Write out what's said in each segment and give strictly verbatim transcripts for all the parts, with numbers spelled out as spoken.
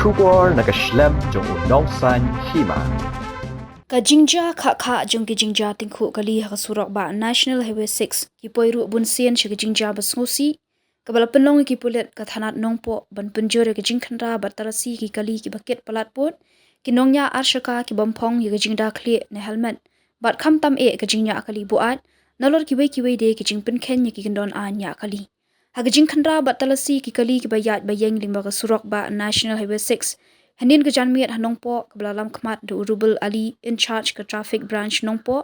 Khubor na ka shlem jong u nongsaiñ hima. Ka jingjia khah khah jong ki jingjia tyngkhuh kali ha ka surok bah National Highway six ki poi ruh bun sien sha ka jingjia ba sngewsih, kaba la pynlong ïa ki pulit ka thanat Nongpoh ban pynjur ïa ka jingkhynra bad talasi ïa ki kali kiba kit palat pud, ki nongñiah arshaka ki bym phong ïa ka jingda khlieh ne helmet, bad khamtam eh ka jingñiah kali buaid, nalor kiwei kiwei de ki jingpynkheiñ ïa ki kyndon aiñ ñiah kali. Ha ka jingkhynra bad talasi ïa ki kali kiba ïaid ba ïeng lyngba ka surok bah National Highway six, hynnin ka janmiet ha Nongpoh, kaba la lam khmat da u Rubel Ali, in charge ka Traffic Branch Nongpoh,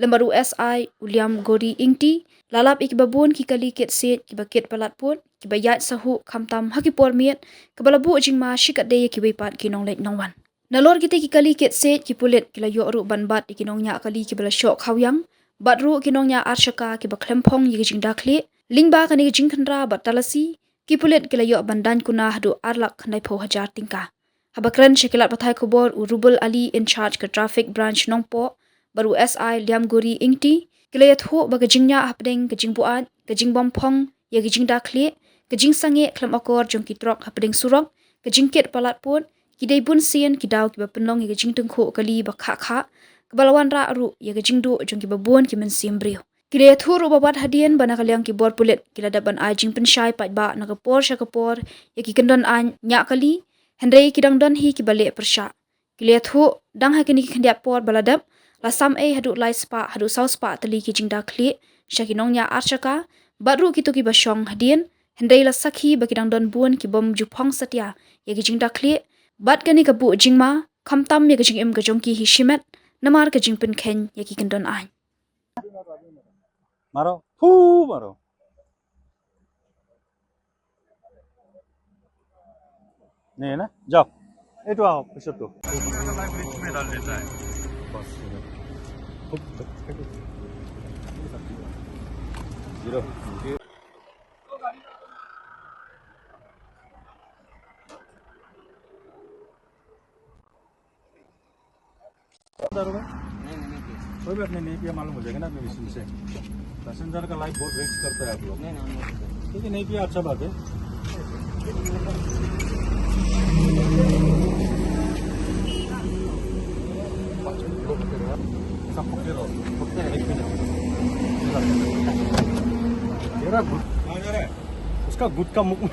lem bad u S I u Liam Gori Ingti, la lap ïa kiba bun ki kali kit siej kiba kit palat pud, kiba ïaid sahuh khamtam ha ki por miet, kaba la buh jingma shikatdei ïa kiwei pat ki nongleit nongwan. Nalor kitei ki kali kit siej, ki pulit ki la ïoh ruh ban bat ïa ki nongñiah kali kiba la shoh khawiang, bad ruh ki nongñiah arshaka kiba khlem phong ïa ka jingda khlieh. Lyngba kane ka jingkhynra bad talasi, ki pulit ki la ïoh ban daiñ kuna haduh ar lak khyndai phew hajar tyngka. Haba kren sha ki lad pathai khubor u Rubel Ali, in charge ka Traffic Branch Nongpoh, bad u S I Liam Guri Ingti, ki la ïathuh ba ka jingñiah hapdeng ka jingbuaid, ka jingbym phong ïa ka jingda khlieh, ka jingsangeh khlem akor jong ki trok hapdeng surok, ka jingkit palat pud, ki dei bun sien ki daw kiba pynlong ïa ka jingtyngkhuh kali ba khah khah, kaba la wanrah ruh ïa ka jingduh jong kiba bun ki mynsiem briew. Ki la ïathuh ruh ba wat hadien ba na ka liang ki bor pulit ki la dep ban ai jingpynshai paidbah na ka por sha ka por ïa ki kyndon aiñ ñiah kali, hynrei ki dang don hi kiba leh pyrshah. Ki la ïathuh, dang ha kine ki khyndiat por ba la dep, la sam ei haduh lai spah haduh saw spah tylli ki jingda khlieh sha ki nongñiah arshaka, bad ruh kito kiba shong hadien, hynrei la sakhi ba ki dang don bun ki bym ju phong satia ïa ki jingda khlieh, bad kane ka buh jingma, khamtam ïa ka jingim ka jong ki hi shimet, namar ka jingpynkheiñ ïa ki kyndon aiñ. मारो, फू मारो। नहीं है ना, जाओ। এইটো আহক, পিছৰটো। जीरो। दारू में? नहीं, नहीं, नहीं पिया। कोई बात नहीं, नहीं पिया मालूम हो जाएगा ना अपने मशीन से। पैसेंजर का लाइफ बहुत वेस्ट करता है आप लोग। नहीं, नहीं, हम नहीं पीते। ठीक है, नहीं पिया, अच्छा बात है। ऐसा पकड़े रहो, पकड़े रहो, एक मिनट। तेरा गुट-, कहाँ जा रहा है? उसका गुटखा मुंह में।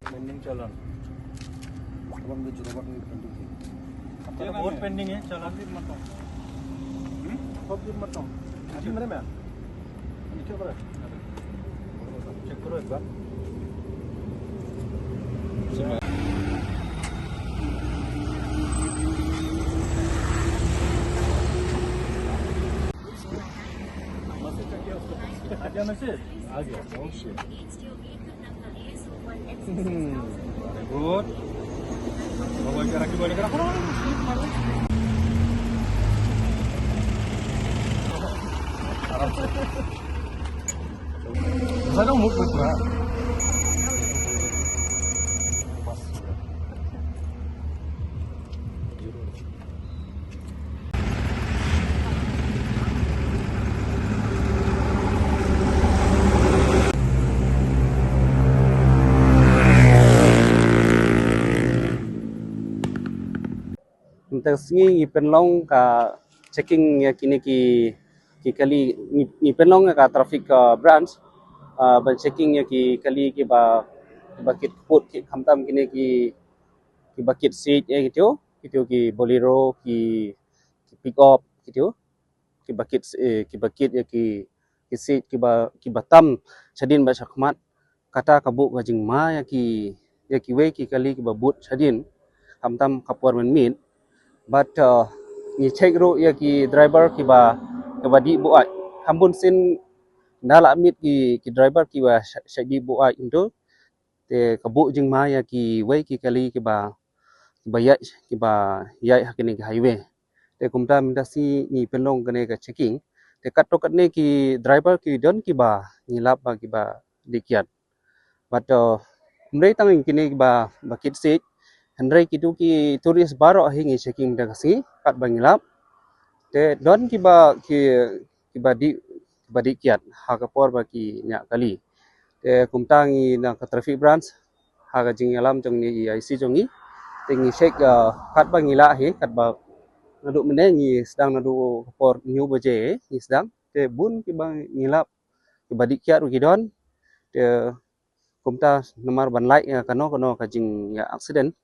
पेंडिंग चालान। अब हम भी जुर्माना भी पेंडिंग है। अब तो बहुत पेंडिंग है चालान। हम्म? सब दिन मत। अभी मेरे में। चेक करो एक बार। आ गया मैसेज? आ गया। ओके। गुड। बाबा, जरा की बॉडी करा। आराम से। Saya kan mood berkurang. Pas. Mynta ka sngi ngi pynlong ka checking ïa kine ki, ki kali, ngi, ngi pynlong ïa ka traffic, uh, branch, uh, ban checking ïa ki kali kiba, kiba kit kput, kit khamtam kine ki, kiba kit siej ïa kitei, kitei ki Bolero, ki, ki pick up, kitei. Kiba kit, eh, kiba kit ïa ki, ki siej kiba, kiba tam shadien bad shakhmat. Kata ka buh ka jingma ïa ki, ïa kiwei ki kali kiba bud shadien, khamtam ka por mynmiet. Bad, uh, ngi check ruh ïa ki driver kiba, kiba dih buaid. Kham bun sien nga la meet ki, ki driver kiba sha-, shait dih buaid hangto. Te ka buh jingma ïa kiwei ki kali kiba, kiba ïaid, kiba ïaid ha kane ka highway. Te kumta mynta sngi ngi pynlong kane ka checking. Te katto katne ki driver ki don kiba ngi lap ba kiba dih kiad. Bad, uh, ym dei tang kine kiba, ba kit siej, hynrei kito ki tourist baroh hi ngi checking da ka sngi katba ngi lap. Te don kiba ki, kiba dih, kiba dih kiad ha ka por ba ki ñiah kali. Te kumta ngi na ka traffic branch ha ka jingïalam jong ngi, i IC jong ngi, te ngi check, uh, katba ngi lah hi, katba naduh mynne ngi sdang, naduh ka por hynñiew baje ngi sdang. Te bun kiba ngi lap kiba dih kiad ruh ki don. Te kumta namar ban lait ïa kano kano ka jingïa accident,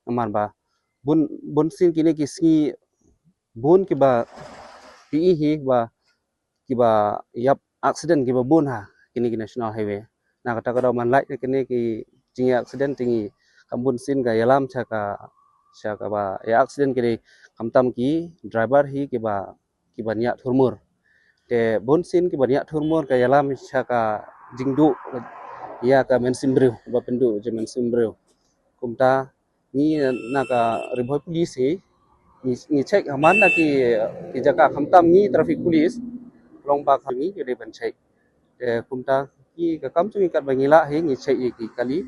namar ba bun, bun sien kine ki sngi bun kiba phi i hi ba kiba ïap accident kiba bun ha kine ki national highway. Na kata ka daw ban lait ïa kine ki jingïa accident te ngi, kam bun sien ka ïalam sha ka, sha kaba ïa accident ki dei khamtam ki driver hi kiba, kiba ñiah thurmur. Te bun sien kiba ñiah thurmur ka ïalam sha ka jingduh ïa ka mynsiem briew, ba pynduh ïa ka mynsiem briew. Kumta ngi na ka Ri Bhoi Police hi ngi, ngi check ha man la ki, ki jaka, khamtam ngi traffic police, long ba ka ngi ki dei ban check. Te kumta ki, ka kam jong ngi katba ngi lah hi ngi check ïa ki kali.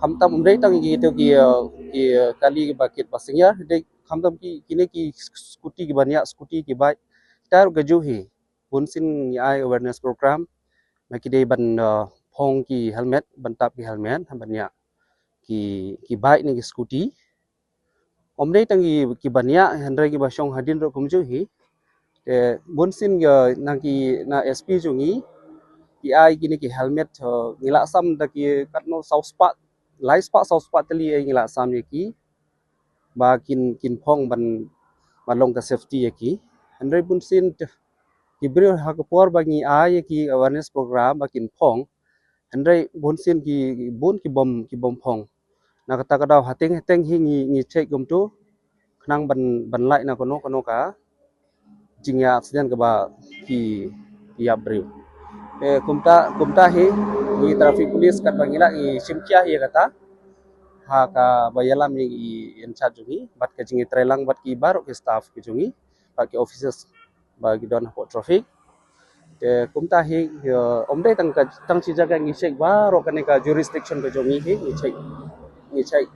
Khamtam ym dei tang kito ki, uh, ki, uh, kali ba kit ba senior, dei khamtam ki, kine ki scooty kiba ñiah scooty ki bike. Kita ruh ka juh hi. Bun sien ngi ai awareness program ba ki dei ban, uh, phong ki helmet, ban tap ki helmet ha ban ñiah ki, ki bike ne ki scooty. Ym dei tang ki, kiba ñiah, hynrei kiba shong hadien ruh kumjuh hi. Te bun sien ki, na ki, na SP jong ngi ki ai kine ki helmet, uh, ngi la sam da ki katno, saw spah, lai spah saw spah tylli ei ngi la sam ïa ki ba kin, kin phong ban, ban long ka safety ïa ki. Hynrei bun sien te ki briew ha ka por ba ngi ai ïa ki awareness program ba kin phong, hynrei bun sien ki, bun ki bym, ki bym phong. Na kata ka daw hateng hateng hi ngi, ngi check kumto khnang ban, ban lait na kano kano ka jingïa accident kaba ki, ki ïap briew. Eh, kumta, kumta hi ngi traffic police katba ngi lah ngi shim khia hi ïa kata ha kaba ïalam ïa i in charge jong ngi bad ka jingïatreilang bad ki baroh ki staff ki jong ngi bad ki officers ba ki don hapoh traffic. Te kumta hi, ïa, ym dei tang ka, tang shi jaka ngi check, baroh kane ka jurisdiction ka jong ngi hi ngi check, ngi check.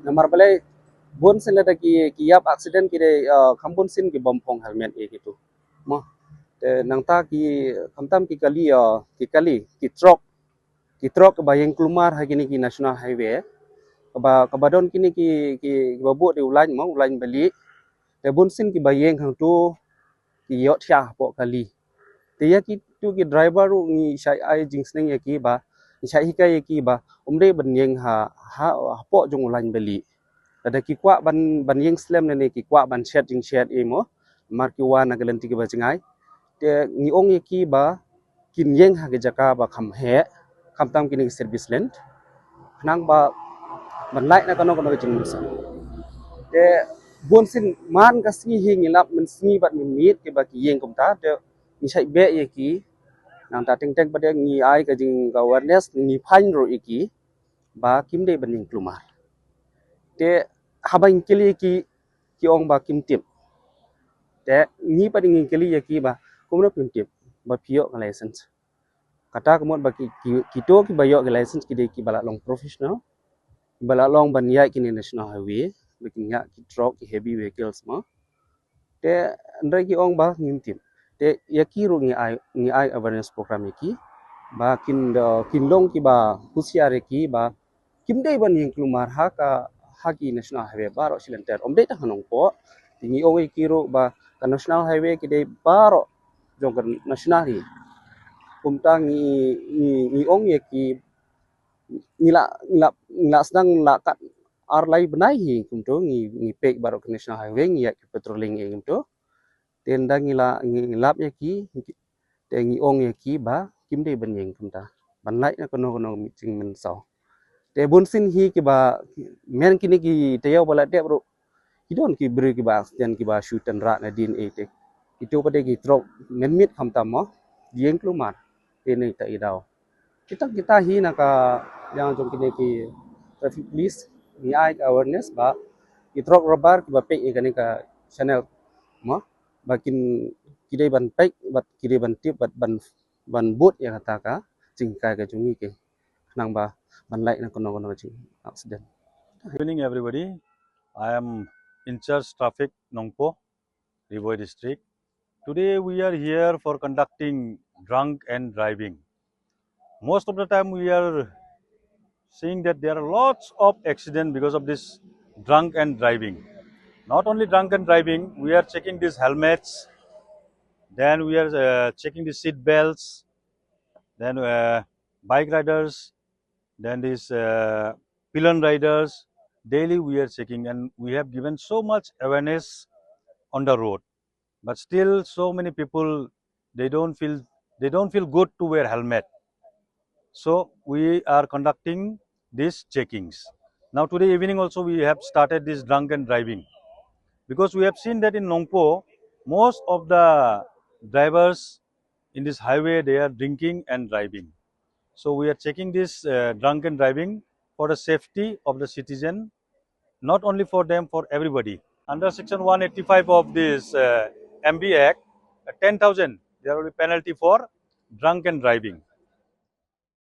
Namar balei bun sien lada ki, ki ïap accident ki dei, uh, kham bun sien ki bym phong helmet ïa kito. Mo. Te nangta ki, khamtam ki kali, uh, ki kali, ki truck, ki truck kaba ïeng kulmar ha kine ki national highway. Kaba, kaba don kine ki, ki, kiba buh da u line mo, u line bali. Te bun sien kiba ïeng hangto ki ïoh thiah hapoh kali. Te ïa kito ki driver ruh ngi shait ai jingsneng ïa ki ba, ngi shait hikai ïa ki ba ym dei ban ïeng ha, ha, hapoh jong u line bali. Lada ki kwah ban, ban ïeng slem ne, ne ki kwah ban shet jingshet ei mo, mar ki wan na ka lynti kaba jngai. Te ngi ong ïa ki ba kin ïeng ha ki jaka ba kham heh, khamtam kine ki service lane. Khnang ba ban lait na kano kano ka jingmynsiem. Te bun sien man ka sngi hi ngi lap mynsngi bad mynmiet kiba ki ïeng kumta, te ngi shait beh ïa ki. Nangta teng teng pat ngi ai ka jing, ka awareness, ngi phah ruh ïa ki ba kim dei ban ïeng kulmar. Te haba ngi kylli ïa ki, ki ong ba kim tip. Te ngi pat ngi kylli ïa ki ba kumno phim tip ba phi ïoh ka license. Kata ka mut ba ki, ki, kito kiba ïoh ki license ki dei kiba la long professional, kiba la long ban ïaid kine national highway, ba kin ïaid ki truck, ki heavy vehicles mo. Te hynrei ki ong ba ngim tip. Te ïa ki ruh ngi ai, ngi ai awareness program ïa ki ba kin, uh, kin long kiba husiar ïa ki ba kim dei ban ïeng kulmar ha ka, ha ki national highway baroh shi lynter. Ym dei tang ha Nongpoh. Te ngi ong ïa ki ruh ba ka national highway ki dei baroh jong ka national hi. Kumta ngi, ngi, ngi ong ïa ki, ngi la, ngi la, ngi la sdang la kat ar lai bnai hi kumto ngi, ngi peit baroh ka national highway ngi ïaid ki patrolling ïa kumto. Te ynda ngi la, ngi lap ïa ki, te ngi ong ïa ki ba kim dei ban ïeng kumta, ban lait na kano kano ka jingmynsaw. Te bun sien hi kiba, men kine ki taïew ba la dep ruh ki don ki briew kiba accident kiba shu tynrah nadien ei te. Kito pat dei ki truck mynmiet khamtam mo, ïeng kulmar. Te ne ta i daw. Kita, kita hi na ka liang jong kine ki traffic police ngi ai ka awareness ba ki truck rubber kiba peit ïa kane ka channel mo, ba kin ki dei ban peit bad ki dei ban tip bad ban ban bud ïa kata ka jinghikai ka jong ngi ki, khnang ba ban lait na kano kano ka jing accident. Good evening, everybody. I am in charge traffic Nongpoh, Ri Bhoi district. Today we are here for conducting drunk and driving. Most of the time we are seeing that there are lots of accidents because of this drunk and driving. Not only drunk and driving, we are checking these helmets, then we are uh, checking the seat belts, then uh, bike riders, then these uh, pillion riders. Daily we are checking, and we have given so much awareness on the road, but still so many people, they don't feel, they don't feel good to wear helmet. So we are conducting these checkings. Now today evening also we have started this drunk and driving, because we have seen that in Nongpoh most of the drivers in this highway, they are drinking and driving. So we are checking this uh, drunk and driving for the safety of the citizen, not only for them, for everybody. Under section one eighty-five of this uh, M B Act, uh, ten thousand, there will be penalty for drunk and driving.